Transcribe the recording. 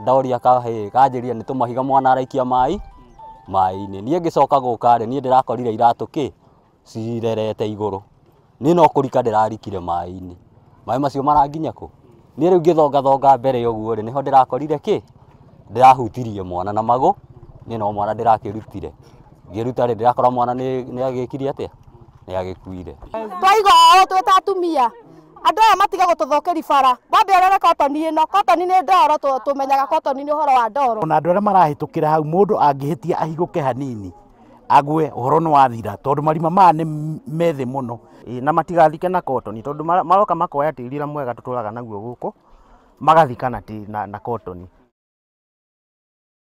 Ndoria kahĩĩ kanjĩrire nĩ tũmahiga mwana araikia mai maĩ-inĩ. Niĩ ngĩcoka gũka rĩ, niĩ ndĩrakorire iratũ kĩ cirerete igũrũ. Niĩ no kũrika ndĩrarikire maĩ-inĩ. Maĩ macio maranginya kũ? Niĩ rĩu ngĩthongathonga mbere ũguo rĩ, nĩho ndĩrakorire kĩ? Ndĩrahutirie mwana na magũ, niĩ no mwana ndĩrakĩrutire. Ngĩruta rĩ, ndĩrakora mwana nĩ agĩkire atĩa? Nĩ agĩkuire. Twaiga ũũ twĩ ta atumia, andũ aya matige gũtũthũkĩri bara, mambe ũrore kotoni ĩno, kotoni nĩ ndoro, tũmenyaga kotoni nĩ ũhoro wa ndoro. Ona andũ arĩa marahĩtũkĩra hau, mũndũ angĩhĩtia ahigũke hanini, agwe ũhoro nĩ wathira, tondũ marima maya nĩ methĩ mũno. Na matigathike na kotoni, tondũ maroka makoya tĩri ũrĩa mwega tũtũraga naguo gũkũ, magathika na kotoni.